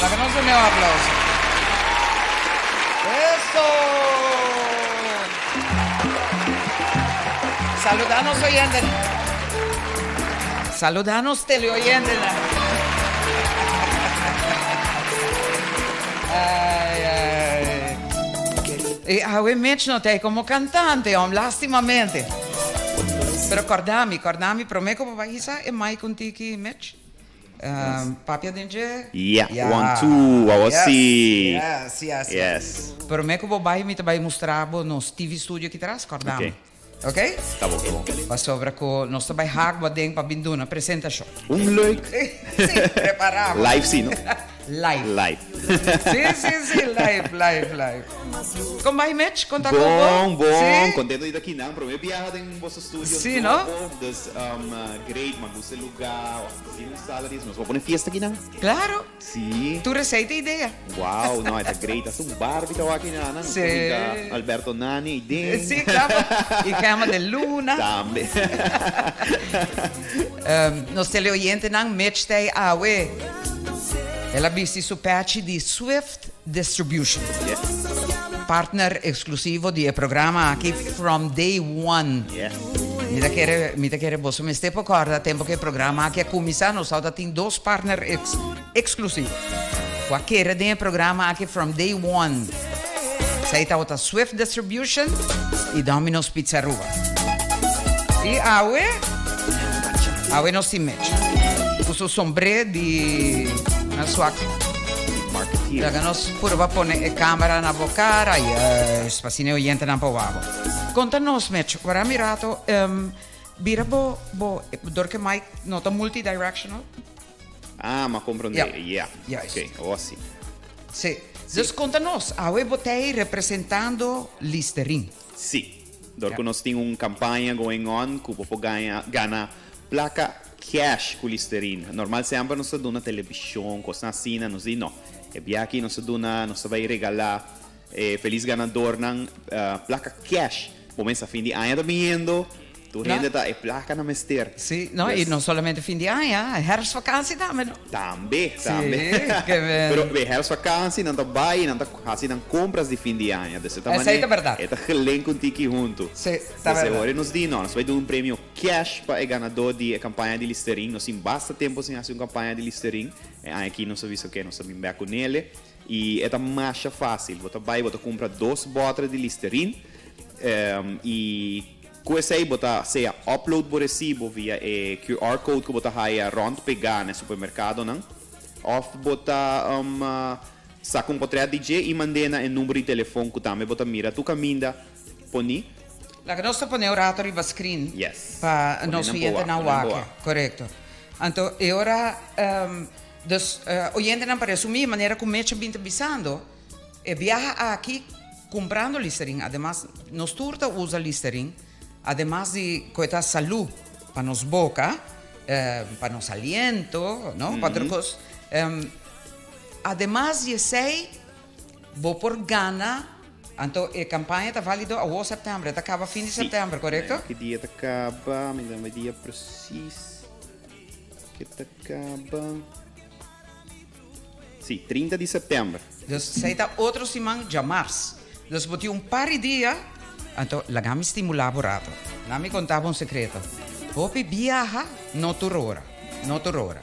Laga nos dun'é un aplauso. Eso! Saluda nos oyentenan. Saluda nos teleoyentenan. Ay, ay. E awe Mitch no ta ei como cantante, hom, lastimamente. Pero corda mi, corda mi, prome cu bo bai hisa e mic un tiki, Mitch. Papia den dje. Yeah, one, two, awo si. Yes, yes, yes. Prome cu bo bai, mi ta bai mustra bo nos TV studio aki tras, corda mi. Ok? Ta bon, ta bon. Pasobra cu nos ta bai hak bo aden pa bin duna presentacion. Un leuk. Sí, prepara bo. Live si, no? Live. Live. Sí, sí, sí, live, live, live. Con bai, Mitch? Con ta con bo? Bon, bon. Sí? Contento di ta aki nan. Prome biaha den boso studio Sí, no? nobo. Dus, great. M'a gusta e lugar. Tin un sala di Nos por pone fiesta aki nan? Claro. Sí. Tur esei ta idea. Wow, no, e ta great. Hasta un Barbie ta wak aki nan. Nos por hinka Alberto Nani ei den. Sí, claro. Y Gemma de Luna. Tambe. Nos teleoyentenan, Mitch ta ei awe. El a bisti su pechi di Swift Distribution. Yes. Partner exclusivo di e programa aki from day one. Yes. Mi ta kere, mi ta kere boso mester por corda tempo cu e programa aki a cuminsa, nos tabata tin dos partner ex, exclusivo. Cu a kere den e programa aki from day one. Esey tabata Swift Distribution y Domino's Pizza Aruba. Y awe, awe nos tin Mitch. Cu su sombré di na swak. Marketeer. Laga nos purba pone e camera na bo cara. Juist, pa asina e oyentenan por wak bo. Conta nos, Mitch, ora mi rato, bira bo, bo, dor ke mic no ta multidirectional. Ah, m'a comprende. Ja. Ja. Juist. Ok, awor si. Si. Dus conta nos, awe bo ta ei representando Listerine. Si. Dor cu nos tin un campaña going on cu bo por gaña, gana placa cash cu Listerine. Normal semper nos ta duna television, cosnan asina, nos di no. E bia aki nos ta duna, nos ta bay regala e feliz ganadornan placa cash. Bo mester fin di aña ta biniendo, tur hende ta e placa na mester. Sí, no, y no solamente fin di aña, herfstvakantie tambe, no? Tambe, tambe. Sí, ke ben. Pero e herfstvakantie nan ta bai y nan ta haci nan compras di fin di aña. Dus e ta Esey ta berdad. E ta gelenk un tiki hunto. Sí, ta Dus berdad. e ora nos di, no, nos bai duna un premio cash pa e ganador di e campaña di Listerine. Nos tin basta tempo sin haci un campaña di Listerine. E aña aki nos a bisa, ok, nos ta bin bek cu nele. Y e ta masha facil. Bo ta bai, bo ta cumpra dos boter di Listerine. Y cu esey bo ta sea upload bo recibo via e QR code cu bo ta haya rond pega na e supermercadonan, of bo ta saca un potret di dje y mand'e na e number di telefon cu tambe bo ta mira tur caminda poni. Laga nos ta pone un rato riba screen Yes. pa Pone nos nan oyentenan por wak, pone nan por wak. wak. Corecto. Anto e ora, dus oyentenan pa resumi, manera cu Mitch a bin ta bisando, E biaha aki kumprando Listerine, ademas nos tur ta usa Listerine, ademas di ku e ta salú pa nos boka, pa nos aliento, no, pa otro kos. Ademas di esei bo por gana, anto e kampaña ta válido awor sèptèmber, e ta kaba fin di sèptèmber, korekto? Ki dia ta kaba? Mi ta dia presis ke ta kaba. Sí, 30 di september. Dus esei ta otro siman djamars. Dus bo tin un par di dia, anto laga mi stimulá bo rato. Laga mi konta bo un sekreto. Hopi biaha no tur ora, no tur ora.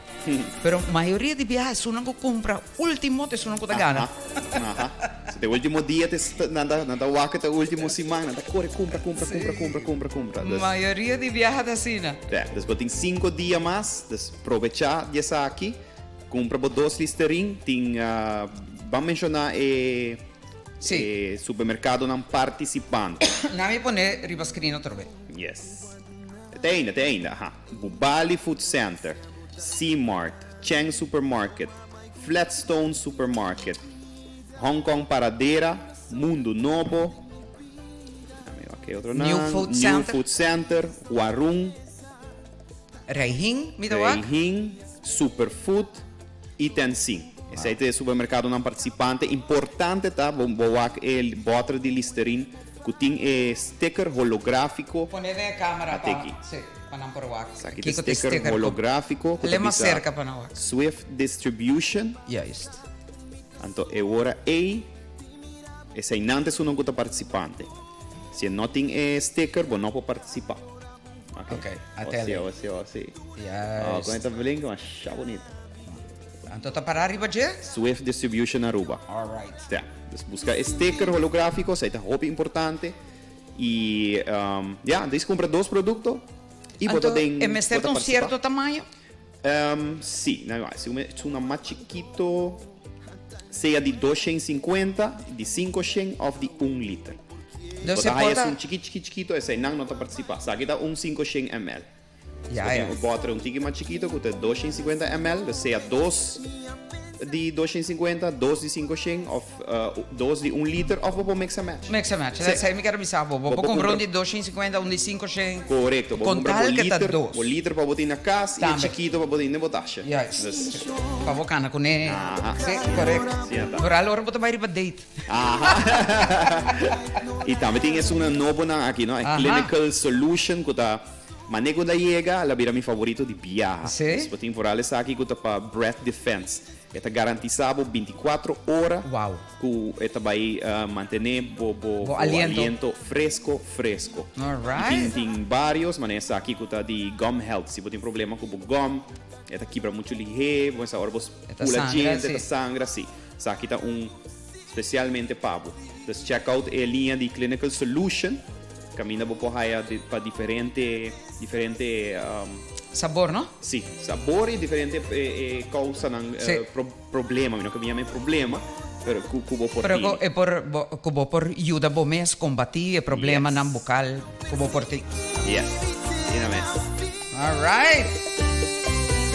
Pero mayoria di biaha esunnan ku kumpra ultimo ta esunnan ku ta gana. Aha, aha. So te ultimo dia te nan ta nan ta wak te ultimo siman, nan ta kore kumpra, kumpra, kumpra, kumpra, kumpra, kumpra. Dus. Mayoria di biaha ta asina. Te, dus bo tin sinku dia mas, dus probechá di esaki. Cumpra bo dos Listerine, tin ban menciona e Sí. e supermercadonan participante. Nan mi pone riba screen otro be. Yes. Te ainda, te ainda, aha. Bubali Food Center, C-Mart, Cheng Supermarket, Flatstone Supermarket, Hong Kong Paradera, Mundo Nobo, dame wak e otro New nan, Food New Center. Food Center, Warung. Reihin, mi ta wak. Reihin, Superfood y Tensin. Esei ta e supermercadonan participante. Importante ta bo bo wak e boter di Listerine cu tin e sticker holografico. Pone den e camera pa, Ateki. si, pa nan por wak. Esaki ta Kico ta e sticker sticker cu holografico cu ta Le mas bisa cerca pa nan wak. Swift Distribution. Juist. Anto e ora ei, eseinan ta esunnan ku ta partisipante. Si e no tin e sticker, bo no por partisipá. Ok, ok, a tele. O si, o si, o si. Juist. Oh, kon e ta blinka, masha bunita. Anto ta pará riba dje? Swift Distribution Aruba. Alright. Ja, dus buska e sticker holográfiko, esei ta hopi importante. I, ja, anto kumpra dos produkto i bo ta Anto den, e mester bo ta ta un partisipá. sierto tamaño? Sí, na si un una mas chikito sea di 250, di 500 of di un liter. Dus Bo e ta haya por ta. esun chiki chiki chikito eseinan no ta participa. Esaki ta un 500 ml. Ya, Bo tin ya. un boter un tiki mas chikito ku ta 250 ml, dus sea dos di 250, dos di 500 of dos di un liter of bo por mix and match. Mix and match. Sí. Esei mi kier bisa bo. Bo Bo por por kumpra kumpra. un di 250, un di 500. Korekto. Bo por Con kumpra bo tal ke ta liter, dos. bo liter pa bo tin na kas i e Tambe. chikito pa bo tin den bo tasha. Juist. Dus. Pa bo kana kuné. Aha. Sí, korekto. Sí, ata. Vooral ora bo ta bai riba date. Aha. I tambe tin esunnan nobonan aki, no? E Aha. Clinical Solution ku ta mane ku ta yega, el a bira mi favorito di biaha. Sí. Dus bo tin vooral esaki ku ta pa breath defense. E ta garantisa bo binticuatro ora Wow. ku e ta bai mantene bo bo Bo aliento. aliento fresco fresco. Alright. I tin tin varios manera esaki ku ta di gum health. Si bo tin problema ku bo gum, e ta kibra muchu lihé, bo mester ora bo E ta pula sangra, djente, e ta si. sangra, si. Esaki ta un spesialmente pa bo. Dus check out e liña di Clinical Solution. Caminda bo por haya pa diferente diferente Sabor no? Si, sabor y diferente causanan problema, mi no ke yama e problema, pero cu bo por Pero tini. e por cu bo por yuda bo mes combati e problemanan bucal cu bo por tin. Yes, asina mes. Alright.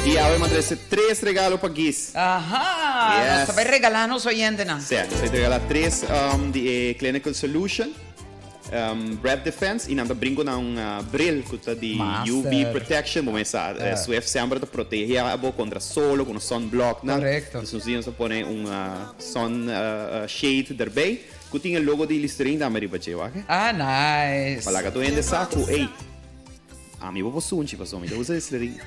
Y awe mi a trece tres regalo pa Gis. Aha, nos ta bay regala nos oyentenan. Si, nos ta regala tres di e Clinical Solution. Breath defense y nan ta brinco na un bril cu ta di UV protection bo mesa Swift semper ta protege abo contra solo cu un sunblock nan Correcto. Dus nos ta pone un sun shade derbey cu tin e logo di Listerine tambe riba dje wak. Ah nice. Pa laga tur hende sa cu ey Ami bo por sunchi pasobra mi ta usa Listerine.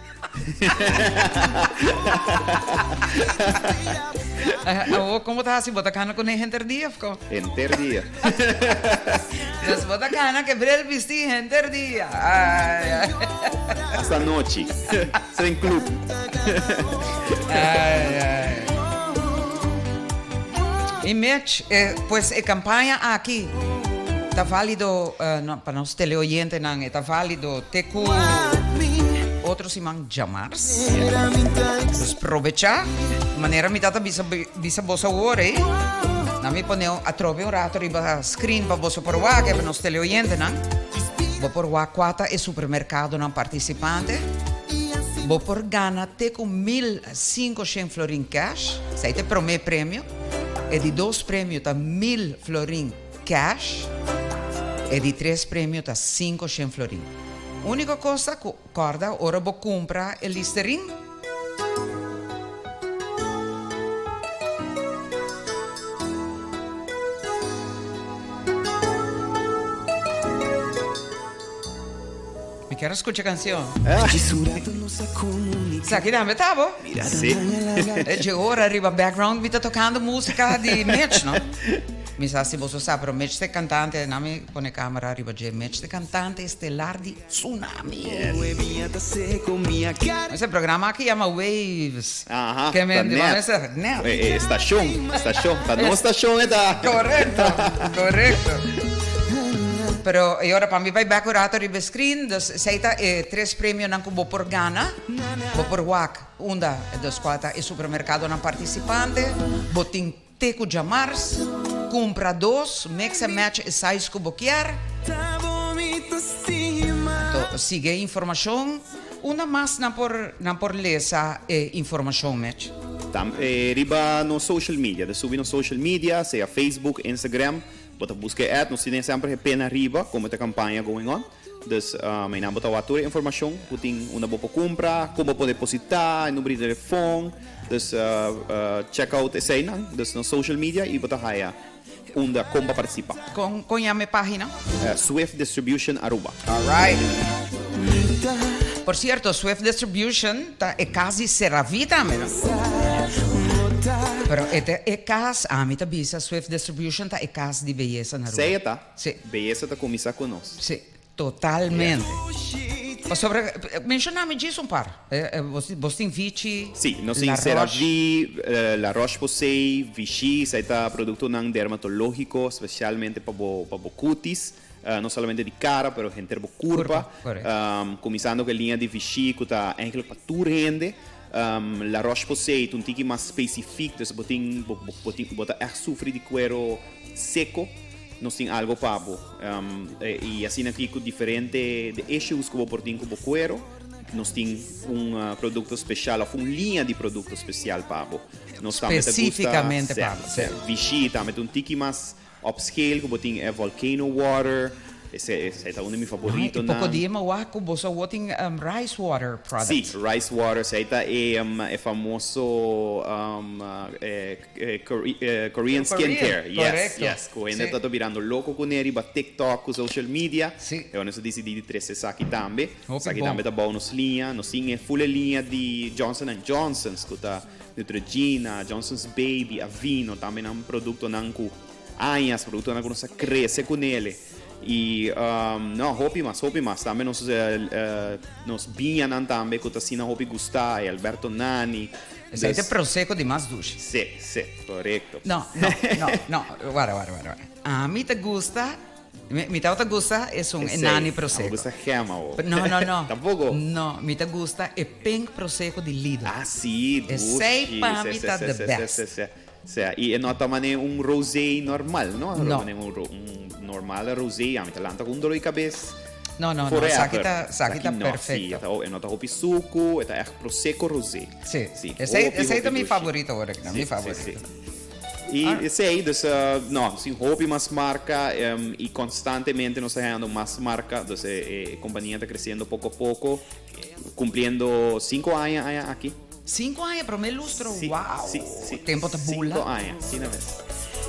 Awor kon bo ta hasi? Bo ta kana kuné henter dia of kon? Henter dia. Dus bo ta kana ke bril bisti henter dia. Ai ai. Hasta nochi. Hasta den club. Ai ai. I Mitch, pues e kampaña aki ta válido pa nos teleoyentenan, e ta válido te ku otro siman djamars. Dus probechá, manera mi tata bisa bisa boso awor ei, nan mi pone atrobe un rato riba screen pa boso por wak, pa nos teleoyentenan. Bo por wak kua ta e supermerkadonan partisipante. Bo por gana te ku 1500 florin cash, esei ta e promé premio. E di dos premio ta 1000 florin cash. E di tres premio ta 500 florin. Úniko kos ta ku kòrda ora bo kumpra e Listerine. Mi kier a skucha kansion. Esaki tambe ta bo. Sí. E dje ora riba background mi ta tokando músika di Mitch, no? Mi sa si boso sa, pero Mitch ta e kantante, na mi pone kamera riba dje, Mitch ta e kantante estelar di Tsunami. Ese programa aki yama Waves. Aha, Ke ta men di net. mester net. E, e stashon, stashon, ta nos stashon e ta. Korekto, korekto. Pero e ora pa mi bai bek un rato riba e screen, dus esei ta e tres premionan ku bo por gana. Bo por wak unda, dus kua ta e supermerkadonan partisipante. Bo tin te ku djamars, kumpra dos, mix and match e size ku bo kier. Anto sigui e informashon. Unda mas nan por nan por lesa e informashon, Mitch? Tam riba nos social media. Ta subi nos social media, sea Facebook, Instagram. Bo ta buska e ad. Nos tene semper e pena riba como ta campaña going on. Dus einan bo ta wak tur e informashon ku tin unda bo por kumpra, kon bo por depositá, e number di telefon. Dus check out eseinan, dus nos social media i bo ta haya unda kon pa partisipá. Kon kon yama e página? Swift Distribution Aruba. Alright. Por sierto, Swift Distribution ta e kas di Seravi tambe, no? Pero e ta e cas, ami ta bisa Swift Distribution ta e cas di beyesa na Aruba. Sey e ta. Si. Beyesa ta cuminsa cu nos. Si, totalmente. Pasobra, menciona mi djis un par. Bos tin Vichy, Si, nos tin La Roche. CeraVe, La Roche-Posay, Vichy, esey ta productonan dermatologico, specialmente pa bo, pa bo cutis. No solamente di cara, pero henter bo curpa. Cuminsando cu e linea di Vichy cu ta eigenlijk pa tur hende. La Roche-Posay ta un tiki mas specifiek, dus bo tin, bo, bo tin, bo ta echt sufri di cuero seco, nos tin algo pa bo. Y asina aki cu diferente de issues cu bo por tin cu bo cuero, nos tin un producto special of un linea di producto special pa bo. Nos tambe ta gusta, Specificamente pa bo, sí. Vichy tambe ta un tiki mas Op scale ku bo tin e volcano water, esei esei ta un di mi Ai, e favoritonan. poko dia mi wak ku boso awor tin rice water Sí, products. rice water, esei ta e e famoso e e Korean skin Korean, care. Yes, korekto. yes, ku hende Sí. ta ta birando loko kuné riba TikTok ku social media. Sí. E ora nos a disidí di trese esaki tambe. Hopi Esaki bon. tambe ta bou nos liña. Nos tin e full e liña di Johnson and Johnson's ku ta Neutrogena, Johnson's Baby, Aveeno, tambe nan productonan cu añas, productonan cu nos a crece cu nele. Y no, hopi mas, hopi mas. Tambe nos nos biñanan tambe cu ta asina hopi gusta, e Alberto Nani. Esey ta e Prosecco di mas dushi. Si, si, corecto. No, no, no, no, wara, wara, wara, wara. Ami ta gusta Mi tabata gusta esun e nani prosecco. Esey, abo gusta gema bo. No, no, no. Tampoco? No, mi ta gusta e pink prosecco di Lidl. Ah, si, dushi. Esey pa mi ta the best. Si, si, si, si. Y e no ta mane un rosé normal, no? No. Mane un normal rosé, ami ta lanta cu un dolor di cabes. No, no, no, Forever. esaki ta, esaki ta Esaki no, perfecto. si, e no ta hopi sucu, e ta echt prosecco rosé. Si, Si, esey, hopi, esey ta hopi mi dushi. favorito awor aki, Si, mi si, favorito. si. Y esey, dus no, sin hopi mas marca y constantemente nos ta hayando mas marca, dus e compania ta creciendo poco a poco, cumpliendo cinco aña aña aki. Cinco aña, prome lustro, Sí, wow! sí, sí. Tempo ta bula. Cinco aña, asina mes.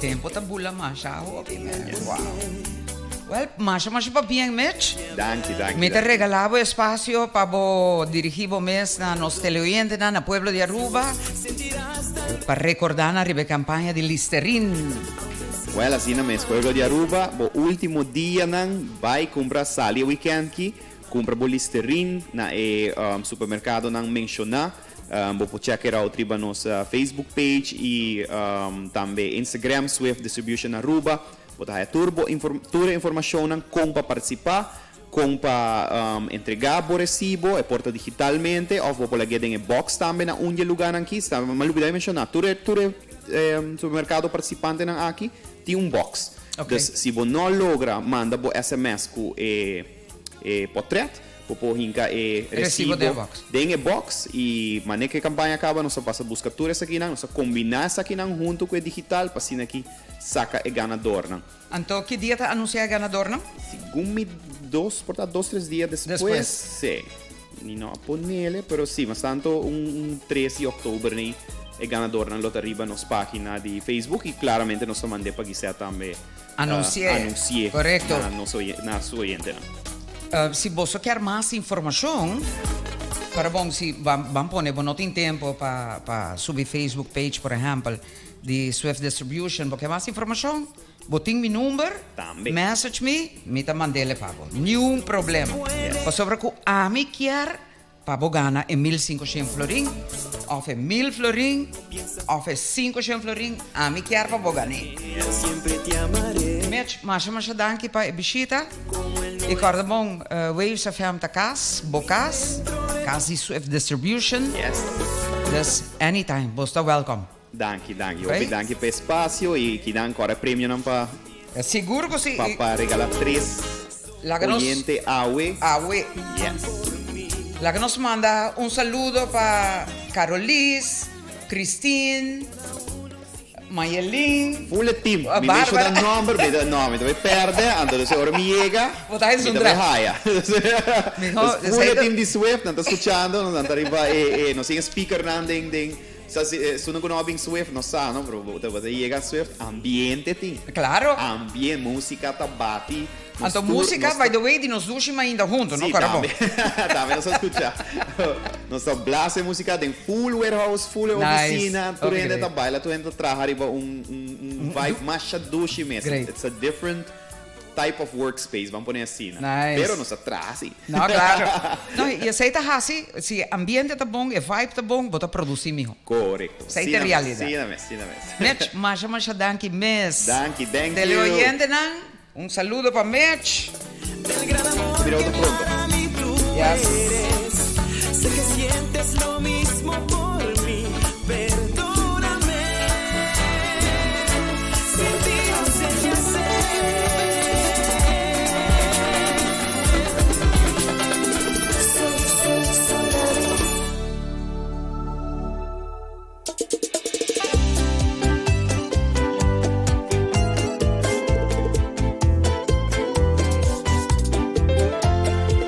Tempo ta bula masha hopi, man. Wow. Well, masha masha pabien, Mitch. Danki, danki. Mi ta danki. regala bo espacio pa bo dirigi bo mes na nos teleoyentenan na pueblo di Aruba pa recorda nan riba e campaña di Listerine. Well, asina mes, pueblo di Aruba, bo ultimo dianan bay cumpra sali e weekend ki, cumpra bo Listerine na e supermercadonan menciona. Bo por check it out riba nos Facebook page y tambe Instagram, Swift Distribution Aruba. Bo ta haya tur bo tur e informashonnan kon pa partisipá, kon pa entregá bo resibo, e por ta digitalmente òf bo por lag'é den e bòks tambe na un di e lugánan aki. Mi a lubidá di menshoná, tur e tur e supermerkado partisipantenan aki tin un bòks. Dus si bo no logra manda bo sms ku e e potrèt, Bo por hinca e Recibo recibo den e box. den e box y mane cu e campaña caba nos ta pasa busca tur esakinan, nos ta combina esakinan hunto cu e digital pa asina aki saca e ganadornan. Anto ki dia ta anuncia e ganadornan? Segun mi dos, por ta dos tres dia despues. Despues. Si. Mi no a ponele, pero si, mas tanto un un tres di october nei e ganadornan lo ta riba nos pagina di Facebook y claramente nos ta mand'e pa Gisette tambe. Anunci'é. Anunci'é. Correcto. Na nos oye, na su oyentenan. Si boso kier mas informacion, pero bon, si ban, ban pone bo no tin tempo pa, pa subi Facebook page, por ehempel, di Swift Distribution, bo kier mas informacion, bo tin mi number, Tambe. message mi, mi ta mand'ele pa bo. Niun problema. Yes. Pasobra cu ami kier Pa bo gana e 1500 florin of e 1000 florin of e 500 florin, ami kier pa bo gan'é. Mitch, masha masha danki pa e bishita. I kòrda bon, Waves FM ta kas, bo kas, kas di Swift Distribution. Yes. Dus anytime, bo sta welkom. Danki, danki. Hopi danki pa e spasio i kinan kòrda e premionan pa. Sigur ku si. Pa pa regala tres oyente awe. Awe. Yes. Laga nos manda un saludo pa Carolis, Christine, Mayelin. Full e team. Mi menciona nomber, mi ta, no, mi ta bay perde, anto dus ora mi yega, Bo ta mi ta bay haya. Miho, Dus full e team di Swift, nan ta scuchando, nan ta riba e, e, nos tin e speakernan den, den. Sa si esunnan ku no a bin Swift no sa no, pero bo ta yega Swift, ambiente tin. Claro. Ambien, musica ta bati. Anto músika, by the way, di nos dushi mainda hunto, no? Sí, Kòrda bon. tambe. Tambe nos a skucha. Nos ta blasa e músika den full warehouse, full e Nice. ofisina. Tur Hopi hende great. ta baila, tur hende ta traha riba un, un, un vibe masha dushi mes. Great. It's a different type of workspace, ban pone asina. Nice. Pero nos ta traha si. No, claro. No, i esei ta hasi, si e ambiente ta bon, e vibe ta bon, bo ta produci miho. Korekto. Esei ta Asina mes, realidad. asina mes, asina mes. Mitch, masha masha danki mes. Danki, thank you. Teleoyentenan, un saludo pa Mitch. Mira otro pronto. Yes.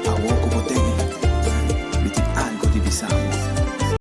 Awor ku bo tene, mi tin algo di bisa bo.